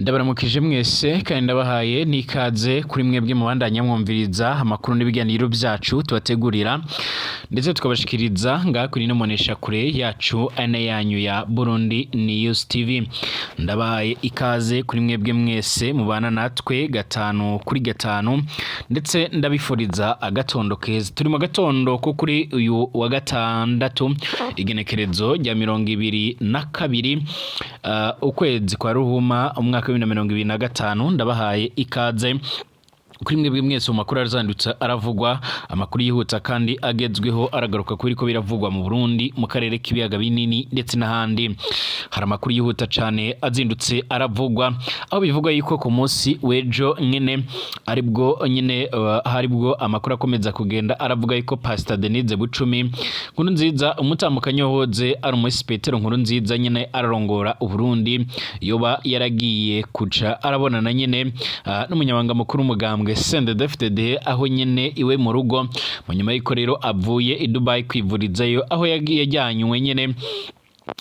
Ndabaramukije mwese kandi ndabahaye n'ikaze kuri mwebwe mubandanya mwumviriza amakuru n'ibiganiro byacu tubategurira ndetse tukabashikiriza ngaha kuri ino mboneshakure yacu ane yanyu ya Burundi News TV. Ndabahaye ikaze kuri mwebwe mwese mubana natwe gatanu kuri gatanu, ndetse ndabifuriza agatondo keza. Turi mu gatondo ko kuri uyu wa gatandatu, igenekerezo rya 22, ukwezi kwa Ruhuma, umwaka wa 2025. Ndabahaye ikaze kuri mwebwe mwese mu makuru arazandutse aravugwa, amakuru yihuta kandi agezweho, aragaruka kuri ko biravugwa mu Burundi, mu karere k'ibiyaga binini ndetse n'ahandi. Hari amakuru yihuta cyane azindutse aravugwa, aho bivugwa yuko ku munsi w'ejo nyene aribwo nyene haribwo amakuru akomeza kugenda aravuga yuko Pastor Denise Bucumi Nkurunziza, umutambukanyi wahoze ari umusi Petero Nkurunziza nyene ararongora Uburundi, yoba yaragiye kuca arabonana nyene n'umunyamabanga mukuru w'umugambwe CNDD-FDD aho nyene iwe mu rugo, mu nyuma y'uko rero avuye i Dubai kwivurizayo, aho yagiye yajyanywe nyene,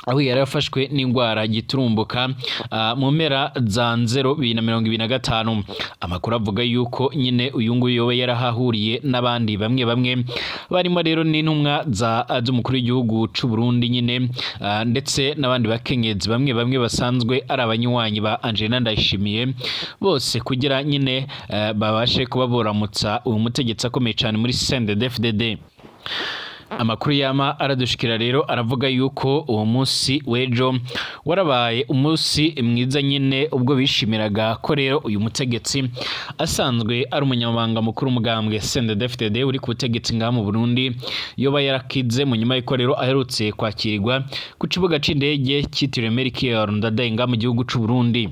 aho yari yafashwe n'indwara giturumbuka mu mpera za nzero 2025. Amakuru avuga yuko nyine uyu nguyu yoba yarahahuriye n'abandi bamwe bamwe barimo rero n'intumwa za z'umukuru w'igihugu c'u Burundi nyine, ndetse n'abandi bakenyezi bamwe bamwe basanzwe ari abanywanyi ba Angelina Ndayishimiye bose, kugira nyine babashe kuba boramutsa uyu mutegetsi akomeye cyane muri CNDD-FDD. Amakuru yama aradushikira rero aravuga yuko uwo munsi w'ejo warabaye umunsi mwiza nyine, ubwo bishimiraga ko rero uyu mutegetsi asanzwe ari umunyamabanga mukuru w'umugambwe CNDD-FDD uri ku butegetsi ngaha mu Burundi yoba yarakize, mu nyuma y'uko rero aherutse kwakirwa ku kibuga c'indege cyitiriwe Melchior Ndadaye ngaha mu gihugu c'u Burundi.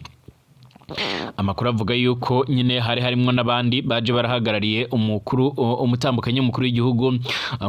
Amakuru avuga yuko nyine hari harimwo n'abandi baje barahagarariye umukuru, umutambukanyi w'umukuru w'igihugu,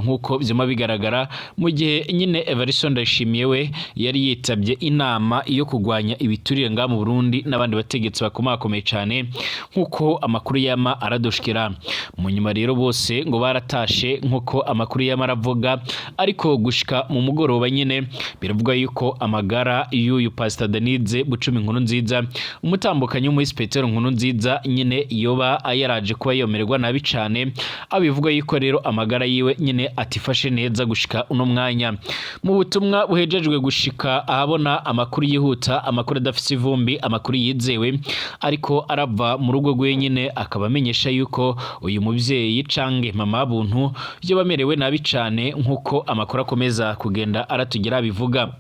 nk'uko vyama bigaragara, mu gihe nyine Evariste Ndayishimiye we yari yitabye inama yo kurwanya ibiturire ngaha mu Burundi n'abandi bategetsi bakomakomeye cane, nk'uko amakuru yama aradushikira. Mu nyuma rero bose ngo baratashe, nk'uko amakuru yama aravuga, ariko gushika mu mugoroba nyine biravuga yuko amagara y'uyu Pastor Denise Bucumi Nkurunziza, umutambukanyi w'umuhisi Petero Nkurunziza nyine, yoba yaraje kuba yomererwa nabi cane, aho bivuga yuko rero amagara yiwe nyine atifashe neza gushika uno mwanya. Mu butumwa buhejejwe gushika ahabona, amakuru yihuta, amakuru adafise ivumbi, amakuru yizewe ariko arava mu rugo rwe nyine, akaba amenyesha yuko uyu muvyeyi canke mama buntu yoba amerewe nabi cane, nk'uko amakuru akomeza kugenda aratugera bivuga.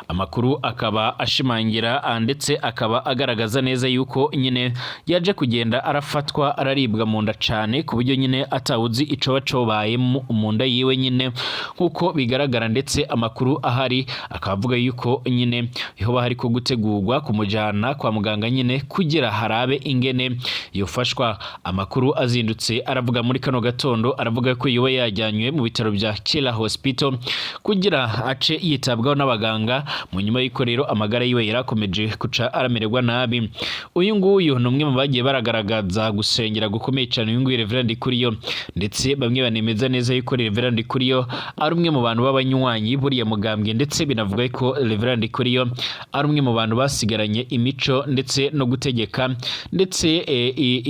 Amakuru akaba ashimangira, ndetse akaba agaragaza neza yuko nyine yaje kugenda arafatwa araribwa mu nda cane, ku buryo nyine atawuzi icoba cobaye mu nda yiwe nyine, nk'uko bigaragara. Ndetse amakuru ahari akaba avuga yuko nyine hoba hariko gutegurwa kumujana kwa muganga nyine kugira harabe ingene yofashwa. Amakuru azindutse aravuga muri kano gatondo aravuga ko yoba yajyanywe mu bitaro bya Kira Hospital kugira ace yitabwaho n'abaganga, mu nyuma y'uko rero amagara yiwe yarakomeje kuca aramererwa nabi. Uyu nguyu ni umwe mu bagiye baragaragaza gusengera gukomeye cyane, uyu nguyu Reverend Ndikuriyo, ndetse bamwe banemeza neza yuko Reverend Ndikuriyo ari umwe mu bantu b'abanywanyi buriya mugambwe, ndetse binavuga ko Reverend Ndikuriyo ari umwe mu bantu basigaranye imico ndetse no gutegeka, ndetse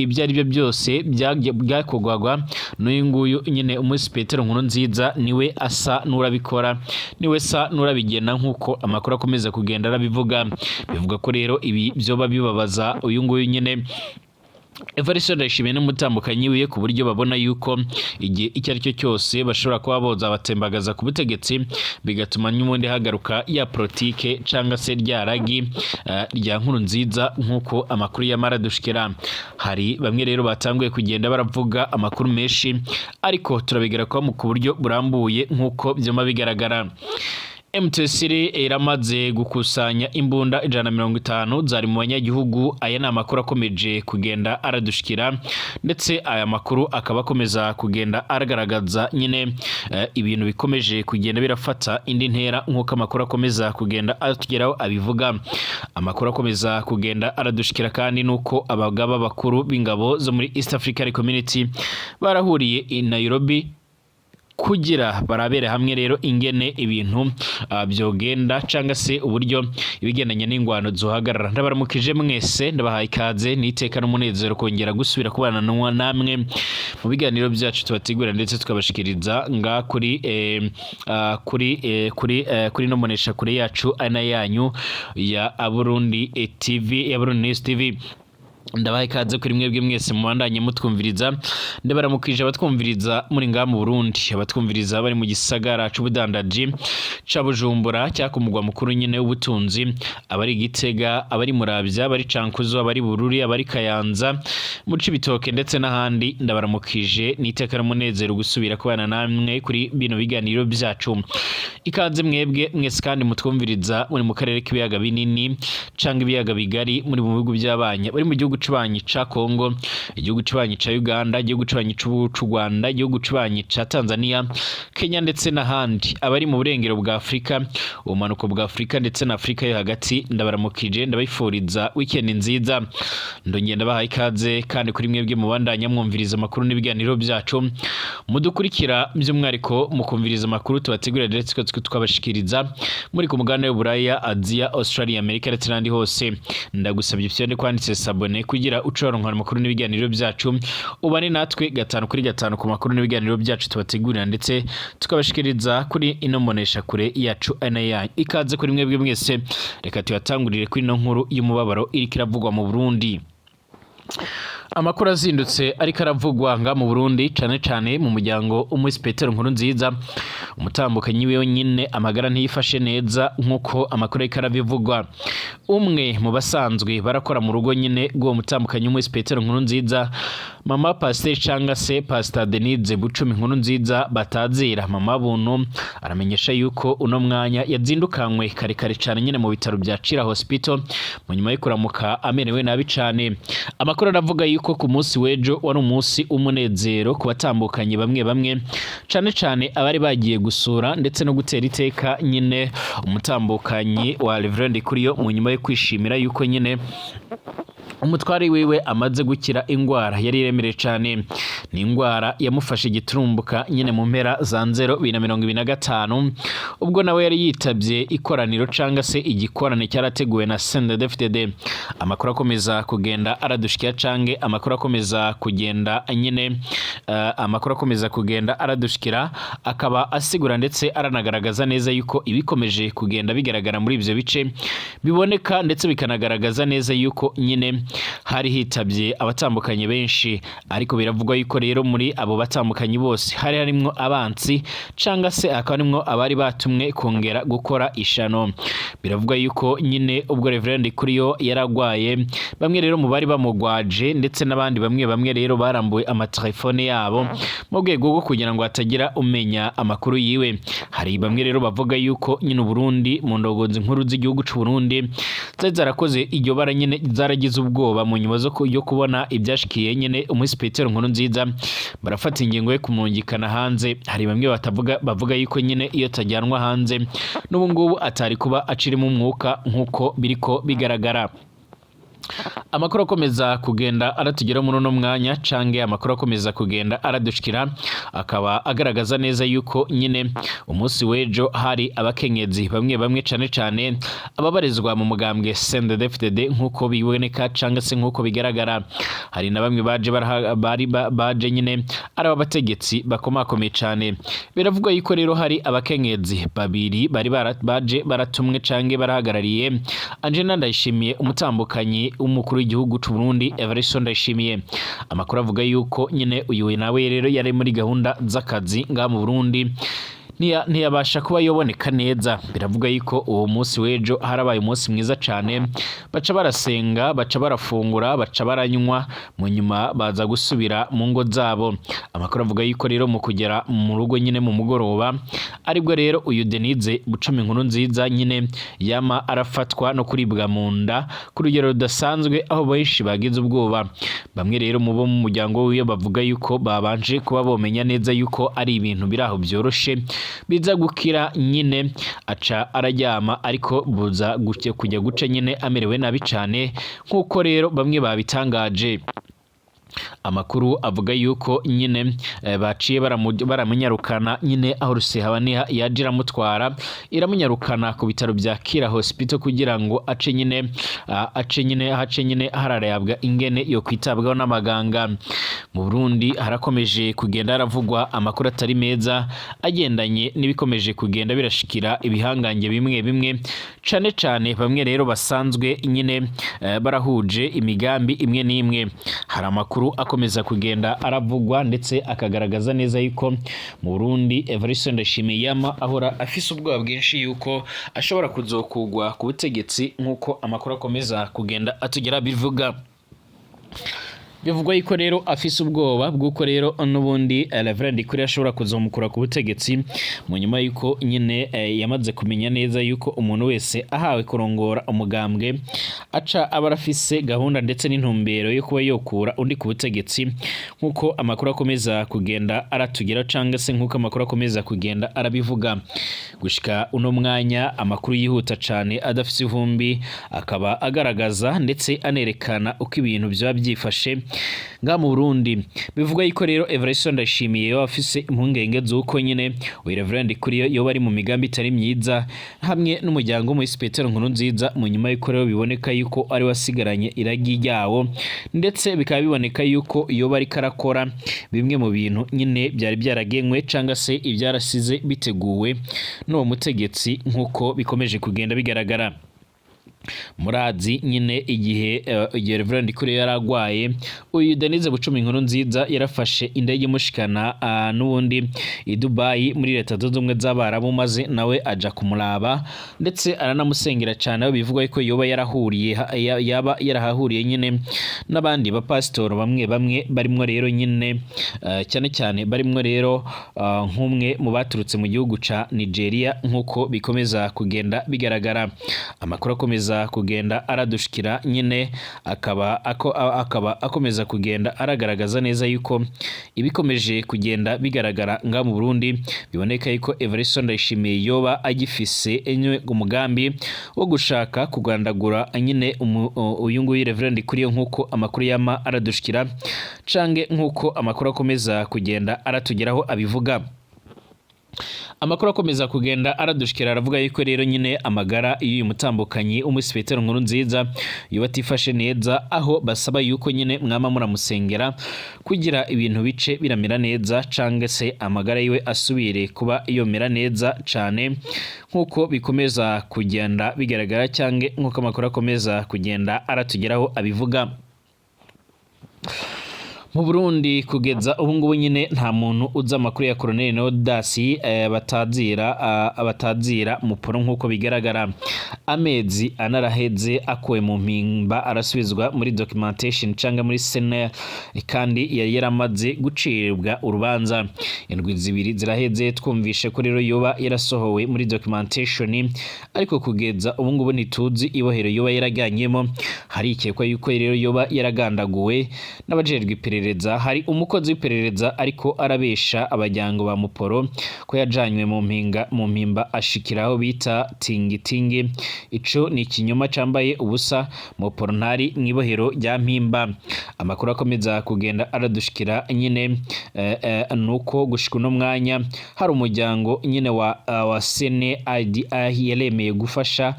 ibyo ari byo byose byakorwaga n'uyu nguyu nyine umusi Petero Nkurunziza, niwe asa n'urabikora, niwe sa n'urabigena, nk'uko amakuru akomeza kugenda arabivuga. Bivuga ko rero ibi byoba bibabaza uyu nguyu nyine Evariste Ndayishimiye n'umutambukanyi wiwe, ku buryo babona yuko igihe icyo ari cyo cyose bashobora kuba boza batembagaza ku butegetsi, bigatuma n'ubundi hagaruka ya politike cyangwa se rya ragi rya Nkurunziza, nk'uko amakuru yamara dushikira. Hari bamwe rero batanguye kugenda baravuga amakuru menshi, ariko turabigarukaho ku buryo burambuye, nk'uko byuma bigaragara. MTC iramaze gukusanya imbunda 150 zari mu banyagihugu. Aya ni amakuru akomeje kugenda aradushikira, ndetse aya makuru akaba akomeza kugenda aragaragaza nyine ibintu bikomeje kugenda birafata indi ntera, nk'uko amakuru akomeza kugenda atugeraho abivuga. Amakuru akomeza kugenda aradushikira kandi nuko abagaba bakuru b'ingabo zo muri East African Community barahuriye i Nairobi. Kugira barabere hamwe rero ingene ibintu vyogenda canga se uburyo ibigendanye n'ingwano zohagarara. Ndabaramukije mwese, ndabahaye ikaze n'iteka n'umunezero kongera gusubira kubana namwe mu biganiro byacu tubategura ndetse tukabashikiriza nga kuri kuri kuri no monesha kure yacu ana yanyu ya Burundi TV, ya Burundi News TV. Ndabaha ikaze kuri mwebwe mwese mubandanye mutwumviriza. Ndabaramukije abatwumviriza muri ngaha mu Burundi, abatwumviriza bari mu gisagara c'ubudandaji ca Bujumbura, cya ku mugwa mukuru nyene w'ubutunzi, abari Gitega, abari Muravya, abari Cankuzo, abari Bururi, abari Kayanza, mu Cibitoke ndetse n'ahandi. Ndabaramukije n'iteka n'umunezero gusubira kubana namwe kuri bino biganiro byacu. Ikaze mwebwe mwese kandi mutwumviriza muri mu karere k'ibiyaga binini canke ibiyaga bigari, muri mu bihugu by'abanyi, bari mu gihugu c'ubanyi ca Kongo, igihugu c'ubanyi ca Uganda, igihugu c'ubanyi c'u Rwanda, igihugu c'ubanyi ca Tanzania, Kenya ndetse n'ahandi, abari mu burengero bwa Afrika, ubumanuko bwa Afrika ndetse na Afrika yo hagati. Ndabaramukije, ndabifuriza weekend nziza. Ndongera ndabahaye ikaze kandi kuri mwebwe mubandanya mwumviriza amakuru n'ibiganiro byacu, mudukurikira by'umwihariko mukumviriza amakuru tubategurira ndetse twabashikiriza muri ku mugabane w'Uburaya, Aziya, Australia, Amerika ndetse n'ahandi hose. Ndagusabye ifyonde kwanditse s'abonner kugira ucoronka amakuru n'ibiganiro byacu, ubane natwe gatanu kuri gatanu ku makuru n'ibiganiro byacu tubategurira ndetse tukabashikiriza kuri ino monesha kure yacu ana yanyu. Ikaze kuri mwebwe mwese. Reka tuyatangurire kuri ino nkuru y'umubabaro iriko iravugwa mu Burundi. Amakuru azindutse ariko aravugwa nga mu Burundi, cane cane mu muryango Umusi Petero Nkuru Nziza, umutambukanyi wiwe nyine, amagara ntiyifashe neza nk'uko amakuru ariko arabivugwa. Umwe mu basanzwe barakora mu rugo nyine rw'uwo mutambukanyi Umusi Petero Nkuru Nziza, mama Pasiteri canga se Pastor Denise Bucumi Nkuru Nziza batazira mama Buntu, aramenyesha yuko uno mwanya yazindukanywe kare kare cane nyine mu bitaro bya Cira Hospital mu nyuma yo kuramuka amerewe nabi cane. Amakuru aravuga yuko ku munsi w'ejo wari umunsi w'umunezero ku batambukanye bamwe bamwe, cane cane abari bagiye gusura ndetse no gutera iteka nyine umutambukanyi wa Reverend Kuriyo, mu nyuma yo kwishimira yuko nyine umutwari wiwe amaze gukira ingwara yari iremereye cane. Ni ingwara yamufashe igiturumbuka nyine mu mpera za nzero 2025, ubwo nawe yari yitabye ikoraniro canga se igikorane cyarateguwe na CNDD-FDD. Amakuru akomeza kugenda aradushikira cange amakuru akomeza kugenda nyine amakuru akomeza kugenda aradushikira akaba asigura ndetse aranagaragaza neza yuko ibikomeje kugenda bigaragara muri ivyo bice biboneka ndetse bikanagaragaza neza yuko nyine hari hitabye abatambukanye benshi. Ariko biravugwa yuko rero muri abo batambukanye bose hari harimwo abansi canga se akaba harimwo abari batumwe kongera gukora ishano. Biravugwa yuko nyine ubwo Reverend Kuriyo yaragwaye, bamwe rero mu bari bamugwaje ndetse n'abandi bamwe bamwe rero barambuye amatelefone yabo mu rwego rwo kugira ngo hatagira umenya amakuru yiwe. Hari bamwe rero bavuga yuko nyine Uburundi mu ndongozi nkuru z'igihugu c'u Burundi zari zarakoze iryo bara nyine, zaragize ubwoba mu nyuma yo kubona ibyashikiye nyine Umusi Petero Nkuru Nziza, barafata ingingo yo kumungikana hanze. Hari bamwe batavuga, bavuga yuko nyine iyo tajyanwa hanze n'ubu ngubu atari kuba acirimo umwuka nk'uko biriko bigaragara. Amakuru akomeza kugenda aratugera muri uno mwanya cange amakuru akomeza kugenda aradushikira akaba agaragaza neza yuko nyine umunsi w'ejo hari abakenyezi bamwe bamwe, cane cane ababarizwa mu mugambwe CNDD-FDD nk'uko biboneka canga se nk'uko bigaragara. Hari na bamwe baje bari baje nyine ari abategetsi bakomakomeye cane. Biravugwa yuko rero hari abakenyezi babiri bari baje baratumwe cange barahagarariye Angelina Ndayishimiye, umutambukanyi w'umukuru w'igihugu c'u Burundi Evariste Ndayishimiye. Amakuru avuga yuko nyine uyu nawe rero yari muri gahunda z'akazi ngaha mu Burundi, ntiyabasha kuba yoboneka neza. Biravuga yuko uwo munsi w'ejo harabaye umunsi mwiza cane, baca barasenga, baca barafungura, baca baranywa, mu nyuma baza gusubira mu ngo zabo. Amakuru avuga yuko rero mu kugera mu rugo nyine mu mugoroba aribwo rero uyu Denise Bucumi Inkuru Nziza nyine yama arafatwa no kuribwa mu nda ku rugero rudasanzwe, aho benshi bagize ubwoba. Bamwe rero mu bo mu muryango wiwe bavuga yuko babanje kuba bomenya neza yuko ari ibintu biri aho byoroshe biza gukira nyine, aca araryama, ariko buza kujya guca nyine amerewe nabi cane nk'uko rero bamwe babitangaje. Amakuru avuga yuko nyine baciye baramunyarukana nyine aho Rusehabaniha yaje iramutwara, iramunyarukana ku bitaro bya Kira Hospital kugira ngo ace nyine ace nyine hace nyine hararabwa ingene yo kwitabwaho n'abaganga. Mu Burundi harakomeje kugenda haravugwa amakuru atari meza agendanye n'ibikomeje kugenda birashikira ibihangange bimwe bimwe, cane cane bamwe rero basanzwe nyine barahuje imigambi imwe n'imwe. Hari amakuru akomeza kugenda aravugwa ndetse akagaragaza neza yuko mu Burundi Evariste Ndayishimiye yama ahora afise ubwoba bwinshi yuko ashobora kuzokugwa ku butegetsi, nk'uko amakuru akomeza kugenda atugera bivuga. Bivugwa yuko rero afise ubwoba bw'uko rero n'ubundi Reverend Ndikuri ashobora kuzomukura ku butegetsi mu nyuma yuko nyine yamaze kumenya neza yuko umuntu wese ahawe kurongora umugambwe aca aba arafise gahunda ndetse n'intumbero yo kuba yokura undi ku butegetsi, nk'uko amakuru akomeza kugenda aratugera cyangwa se nk'uko amakuru akomeza kugenda arabivuga. Gushika uno mwanya, amakuru yihuta cane adafise ivumbi akaba agaragaza ndetse anerekana uko ibintu byaba byifashe nga mu Burundi. Bivugwa yuko rero Evariste Ndayishimiye yoba afise impungenge z'uko nyine uyu Reverend Ndikuriyo yoba ari mu migambi itari myiza hamwe n'umuryango w'umuhisi Petero Nkurunziza, mu nyuma yuko rero biboneka yuko ari wasigaranye iragi ryawo, ndetse bikaba biboneka yuko yoba ariko arakora bimwe mu bintu nyine byari byaragenwe cyangwa se ibyarasize biteguwe n'uwo mutegetsi, nk'uko bikomeje kugenda bigaragara. Murazi nyine igihe Reverend Ndikuriyo yaragwaye, uyu Denise Bucumi Nkurunziza yarafashe indege imushikana n'ubundi i Dubai muri Leta Zunze Ubumwe z'Abarabu, maze nawe aja kumuraba ndetse aranamusengera cyane, aho bivugwa ko yoba yarahuriye yaba yarahahuriye nyine n'abandi bapasitoro bamwe bamwe barimwo rero nyine cyane cyane barimwo rero nk'umwe mu baturutse mu gihugu ca Nigeria, nk'uko bikomeza kugenda bigaragara. Amakuru akomeza kugenda aradushikira nyine akaba akomeza kugenda aragaragaza neza yuko ibikomeje kugenda bigaragara nga mu Burundi biboneka yuko Evariste Ndayishimiye yoba agifise enye umugambi wo gushaka kugandagura nyine uyu nguyu Reverend Ndikuriyo, nk'uko amakuru yama aradushikira cange nk'uko amakuru akomeza kugenda aratugeraho abivuga. Amakuru akomeza kugenda aradushikira aravuga yuko rero nyine amagara y'uyu mutambukanyi umusi Petero Nkurunziza yoba atifashe neza, aho basaba yuko nyine mwama muramusengera kugira ibintu bice biramera neza cange se amagara yiwe asubire kuba yomera neza cane, nk'uko bikomeza kugenda bigaragara cange nk'uko amakuru akomeza kugenda aratugeraho abivuga. Mu Burundi kugeza ubu ngubu nyine nta muntu uzi amakuru ya Colonel Nodasi batazira Muporo, nk'uko bigaragara. Amezi anaraheze akuwe mu mpimba arasubizwa muri documentation cyangwa muri SNR, kandi yari yaramaze gucibwa urubanza. Indwi 2 ziraheze twumvishe ko rero yoba yarasohowe muri documentation, ariko kugeza ubu ngubu ntituzi ibohero yoba yarajyanyemo. Harikekwa yuko rero yoba yaragandaguwe n'abajejwe iperereza. Hari umukozi w'iperereza ariko arabesha abajyango ba Muporo ko yajanywe mu mpinga mu mpimba ashikiraho bita tingitingi. Ico ni ikinyoma cambaye ubusa. Muporo ntari mw'ibohero rya Mpimba. Amakuru akomeza kugenda aradushikira nyine nuko gushika uno mwanya hari umuryango nyine wa CNIDI yaremeye gufasha,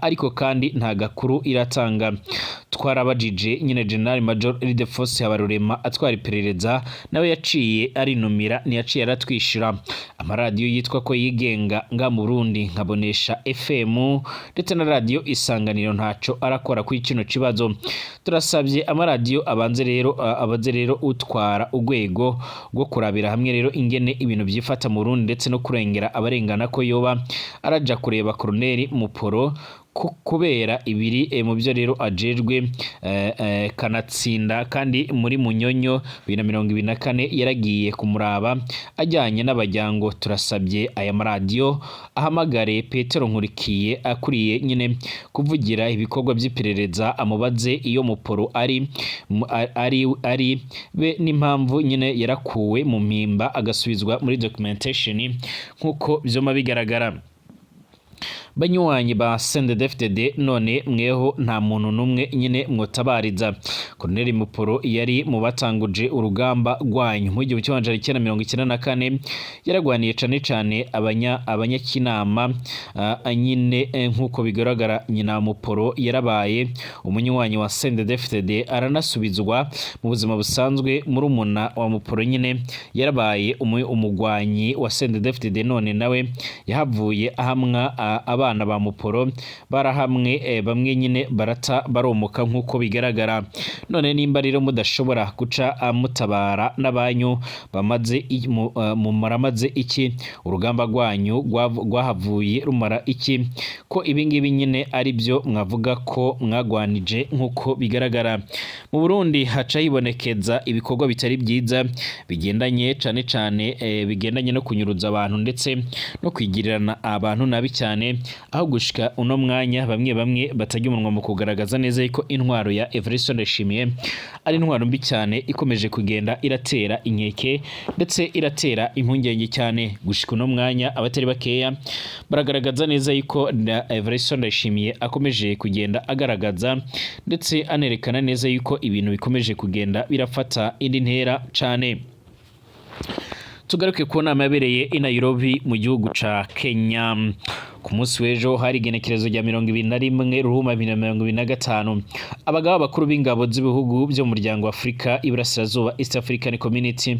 ariko kandi nta gakuru iratanga. Twarabajije nyine General Major Ildefonse Habarurema atwara iperereza, nawe yaciye arinumira, ntiyaciye aratwishyura. Amaradiyo yitwa ko yigenga nga mu Burundi nkabonesha FM ndetse na radiyo Isanganiro ntaco arakora kuri kino kibazo. Turasabye amaradiyo abanze rero utwara urwego rwo kurabira hamwe rero ingene ibintu byifata mu Burundi ndetse no kurengera abarengana, ko yoba araja kureba Colonel Muporo kubera ibiri mu byo rero ajejwe kanatsinda. Kandi muri Munyonyo 2024 yaragiye kumuraba ajyanye n'abajyango. Turasabye aya maradiyo ahamagare Petero Nkurikiye akuriye nyine kuvugira ibikorwa by'iperereza, amubaze iyo Muporo ari be n'impamvu nyine yarakuwe mu mpimba agasubizwa muri documentation, nk'uko vyoma bigaragara. Banywanyi ba CNDD-FDD, none mweho nta muntu n'umwe nyine mwotabariza? Colonel Muporo yari mu batanguje urugamba rwanyu mu 1994, yaragwaniye cane cane abanyakinama nyine nk'uko bigaragara. Nyina Muporo yarabaye umunywanyi wa CNDD-FDD, aranasubizwa mu buzima busanzwe. Murumuna wa Muporo nyine yarabaye umugwanyi wa CNDD-FDD, none nawe yahavuye ahamwa. Abana ba Muporo barahamwe, bamwe nyine barata baromoka nk'uko bigaragara. None nimba rero mudashobora guca mutabara n'abanyu, bamaze muramaze iki? Urugamba rwanyu rwahavuye rumara iki, ko ibingibi nyine ari byo mwavuga ko mwagwanije? Nk'uko bigaragara, mu Burundi haca hibonekeza ibikorwa bitari byiza bigendanye cane cane bigendanye no kunyuruza abantu ndetse no kwigirirana abantu nabi cyane, aho gushika uno mwanya bamwe bamwe batajya umunwa mu kugaragaza neza yuko intwaro ya Evariste Ndayishimiye ari intwaro mbi cyane, ikomeje kugenda iratera inkeke ndetse iratera impungenge cyane. Gushika uno mwanya abatari bakeya baragaragaza neza yuko na Evariste Ndayishimiye akomeje kugenda agaragaza ndetse anerekana neza yuko ibintu bikomeje kugenda birafata indi ntera cane. Tugaruke ku nama yabereye i Nairobi mu gihugu ca Kenya. Ku munsi w'ejo hari igenekerezo rya 21 Ruhuma 2025, abagaba bakuru b'ingabo z'ibihugu byo mu muryango wa Afurika Iburasirazuba, East African Community,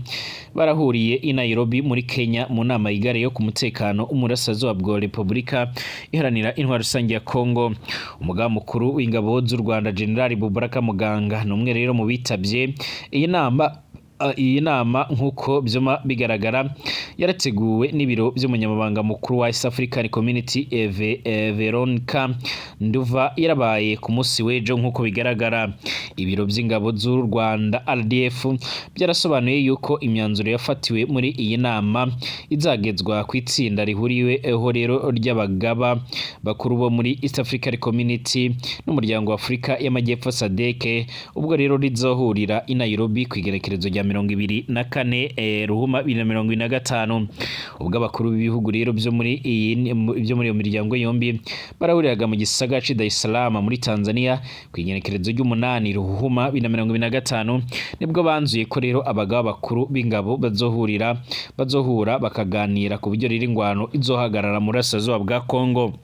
barahuriye i Nairobi muri Kenya mu nama yigare yo ku mutekano w'umurasirazuba bwa Repubulika Iharanira Intwaro Rusange ya Congo. Umugaba mukuru w'ingabo z'u Rwanda, General Bubaraka Muganga, ni umwe rero mu bitavye iyi nama. Iyi nama, nk'uko byuma bigaragara, yarateguwe n'ibiro by'umunyamabanga mukuru wa East African Community, Veronica Nduva. Yarabaye ku munsi w'ejo. Nk'uko bigaragara, ibiro by'ingabo z'u Rwanda RDF byarasobanuye yuko imyanzuro yafatiwe muri iyi nama izagezwa ku itsinda rihuriweho rero ry'abagaba bakuru bo muri East African Community n'umuryango wa Afurika y'Amajyepfo SADC, ubwo rero rizohurira i Nairobi ku igerekerezo rya 24 Ruhuma 2025. Ubwo abakuru b'ibihugu rero byo muri iyo miryango yombi barahuriraga mu gisagara c'i Dar es Salaam muri Tanzania ku igenekerezo ry'umunani Ruhuma 2025, nibwo banzuye ko rero abagaba bakuru b'ingabo bazohura bakaganira ku buryo rero ingwano izohagarara mu burasirazuba bwa Congo.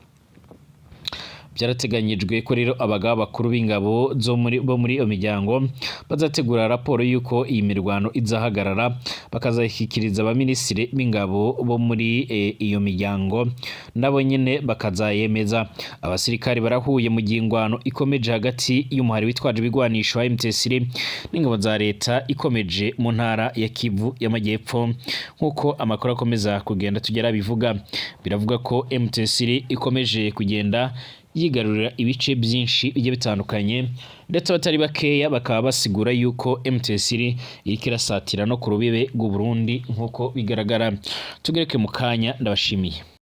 Byarateganyijwe ko rero abagaba bakuru b'ingabo zo muri bo muri iyo miryango bazategura raporo y'uko iyi mirwano izahagarara, bakazayishyikiriza abaminisitiri b'ingabo bo muri iyo miryango, nabo nyine bakazayemeza. Abasirikari barahuye mu gihe ingwano ikomeje hagati y'umuhari witwaje ibigwanisho wa M23 n'ingabo za leta ikomeje mu ntara ya Kivu y'Amajyepfo. Nk'uko amakuru akomeza kugenda tugera bivuga, biravuga ko M23 ikomeje kugenda yigarurira ibice byinshi bigiye bitandukanye, ndetse abatari bakeya bakaba basigura yuko M23 iriko irasatira no ku rubibe rw'u Burundi nk'uko bigaragara. Tugereke mu kanya, ndabashimiye.